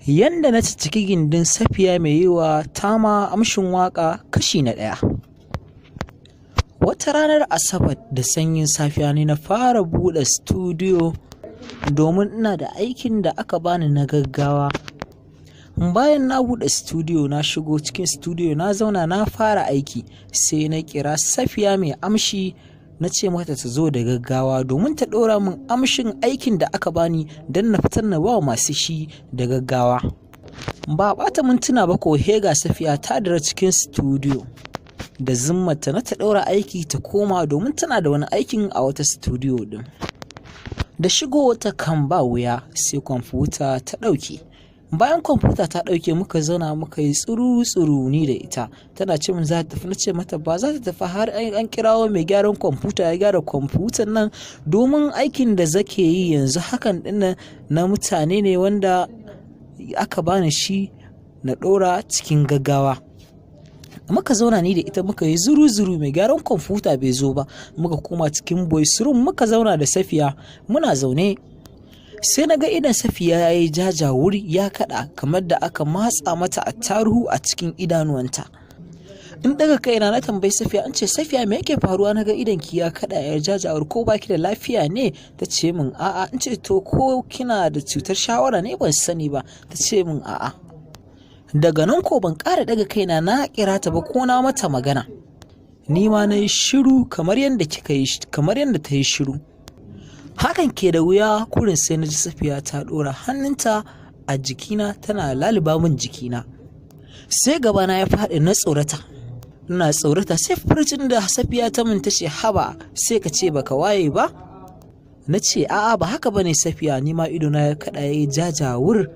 Yanda na cicciki gindin Safiya mai yi wa Tama amshin waƙa kashi na ɗaya. Wata ranar Asabar da sanyin safiya ne na fara buɗe studio domin ina da aikin da aka bani na gaggawa. Bayan na buɗe studio, na shigo cikin studio, na zauna, na fara aiki, sai na kira Safiya mai amshi, na ce mata ta zo da gaggawa domin ta ɗora min amshin aikin da aka bani don na fitar na ba masu shi da gaggawa. Ba ɓata mintuna ba ko hega Safiya ta dira cikin studio da zimmata na ta ɗora aiki ta koma, domin tana da wani aikin a wata studio ɗin. Da shigo wata kan ba wuya sai kwamfuta ta ɗauke. Bayan kwamfuta ta ɗauke, muka zauna muka yi tsuru-tsuru ni da ita. Tana ce min za ta tafi, na ce mata ba za ta tafi har an kirawo mai gyaran kwamfuta ya gyara kwamfutan nan, domin aikin da zake yi yanzu hakan ɗin na mutane ne wanda aka bani shi na ɗora cikin gaggawa. Muka zauna ni da ita muka yi zuru-zuru, mai gyaran kwamfuta bai zo ba. Muka koma cikin voice room muka zauna da Safiya. Muna zaune sai na ga idon Safiya ya yi jajawur, ya kaɗa kamar da aka matsa mata attaruhu a cikin idanuwanta. In daga kaina na tambayi Safiya, an ce, "Safiya, me yake faruwa? Na ga idon ki ya kaɗa, ya jajawur, ko baki da lafiya ne?" Ta ce min a'a. In ce, "To ko kina da cutar shawara ne? Ban sani ba." Ta ce min a'a. Daga nan ko ban ƙara daga kaina na kira ta ba ko na mata magana. Ni ma na yi shiru kamar yadda kika yi, kamar yadda ta yi shiru. Hakan ke da wuya kurin sai na ji Safiya ta ɗora hannunta a jikina tana laluba min jikina. Sai gabana ya faɗi, na tsorata. Ina tsorata sai furcin da Safiya ta min, ta ce, "Haba, sai ka ce baka waye ba." Na ce, "A'a, ba haka bane, Safiya." Ni ma idona ya kaɗa, ya yi jajawur,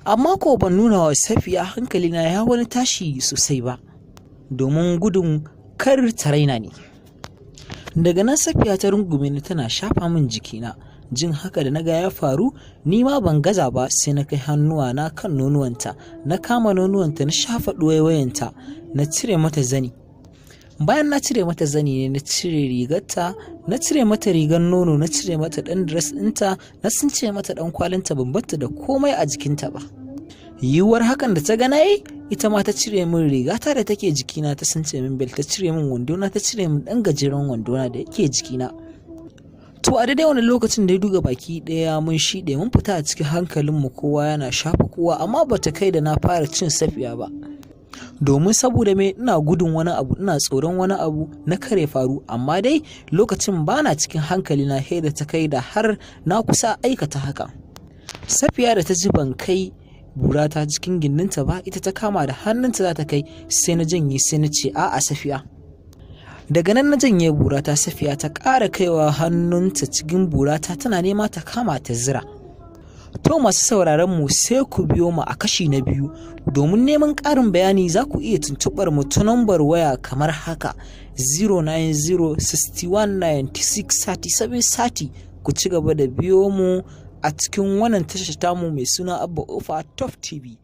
amma ko ban nuna wa Safiya hankalina ya wani tashi sosai ba, domin gudun kar ta raina ni. Daga nan Safiya ta rungume ni tana shafa min jikina. Jin haka da naga ya faru, ni ma ban gaza ba, sai na kai hannuwa na kan nonuwanta, na kama nonuwanta, na shafa ɗuwaiwayenta, na cire mata zani. Bayan na cire mata zani ne na cire rigarta, na cire mata rigar nono, na cire mata ɗan dress ɗinta, na sunce mata ɗan kwalinta, ban batta da komai a jikinta ba. Yiwuwar hakan da ta ga nayi, ita ma ta cire min rigata da take jikina, ta sunce min bel, ta cire min wandona, ta cire min ɗan gajeren wandona da yake jikina. To, a daidai wani lokacin da ya duga baki ɗaya mun shiɗe, mun fita a cikin hankalinmu, kowa yana shafa kowa, amma bata kai da na fara cin Safiya ba, domin saboda me? Ina gudun wani abu, ina tsoron wani abu na kare faru. Amma dai lokacin bana cikin hankali na da ta kai da har na kusa aikata haka. Safiya da ta ji ban kai burata cikin gindinta ba, ita ta kama da hannunta za ta kai, sai na janye, sai na ce, "A'a, Safiya." Daga nan na janye burata. Safiya ta ƙara kaiwa hannunta cikin burata tana nema ta kama ta zira. To, masu sauraron mu, sai ku biyo mu a kashi na biyu. Domin neman ƙarin bayani za ku iya tuntuɓar mu ta nambar waya kamar haka: 09061963730. Ku ci gaba da biyo mu a cikin wannan tashar tamu mai suna Abba Ofa Top TV.